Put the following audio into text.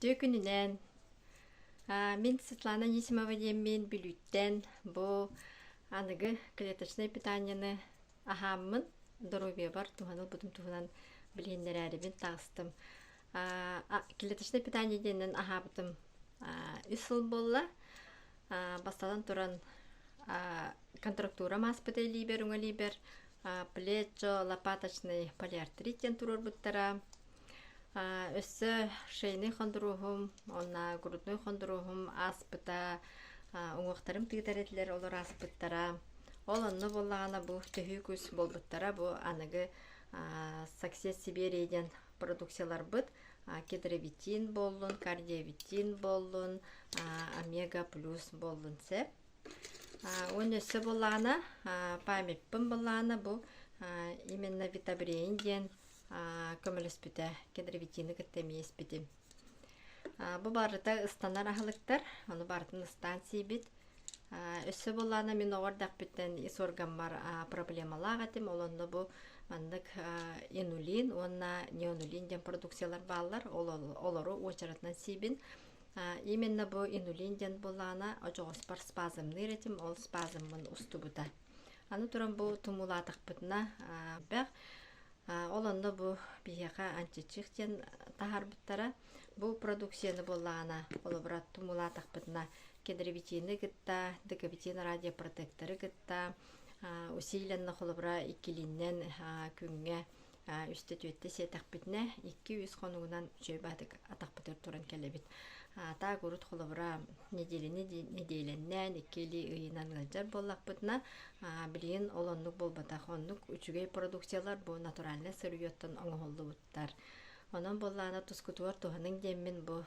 Үтүө күнүнэн! Мин Светлана Анисимова диэммин Бүлүүттэн бу аныгы клеточнай питаниены аһааммын доруобуйабар туһанылбытым туһунан билиһиннэрээрибин таҕыстым. Клеточнай питание диэнинэн аһаабытым үс сыл буолла. Бастатан туран контрактурам ааспыта илиибэр, уҥа илиибэр плечо-лопаточный полиартрит диэн туруорбуттара. Өссө шейный хондуруоһум уонна грудной хондуруоһум ааспыта, уҥуохтарым тыытар этилэр, олор ааспыттара. Ол онно буоллаҕына бу төһүү күүс буолбуттара бу аныгы Success Siberia диэн продукцияларбыт кедровитин буоллун, кардиовитин буоллун, омега плюс буоллун сөп. Уонна өссө буоллаҕына памятпын буоллаҕына бу именно витабрейн диэн көмөлөспүтэ кедровитины кытта эмиэ испитим. Бу барыта ыстанар аһылыктар, ону барытын ыстаан сиибит. Өссө буоллаҕына мин оҕо эрдэхпиттэн ис органмар проблемалаах этим, ол онно бу маннык инулин уонна неонулин диэн продукциялар бааллар, ол олору уочаратынан сиибин. Именно бу инулин диэн буоллаҕына очоҕоспор спазмныыр этим, ол спазммын устубута. Аны туран бу тумуулаатахпытына бэх ол онно бу биһиэхэ античих диэн таһаарбыттара. Бу продукцияны буоллаҕына, холобура тумуулаатахпытына кедровитины кытта, декабитин радиопротекторы кытта усиленно холобура иккилииннэн күҥҥэ үстэ-түөртэ сиэтэхпитинэ, 2-3 хонугунан үчүгэй баатык атахпытыгар туран кэлэбит. Таак урут холобура нэдиэлэни нэдиэлэннээн иккилии ыйынан ыалдьар буоллахпытына, билигин ол оннук буолбатах. Оннук үчүгэй продукциялар бу натуральнай сырьеттан оҥоһуллубуттар. Онон буоллаҕына тускутугар туһаныҥ диэммин бу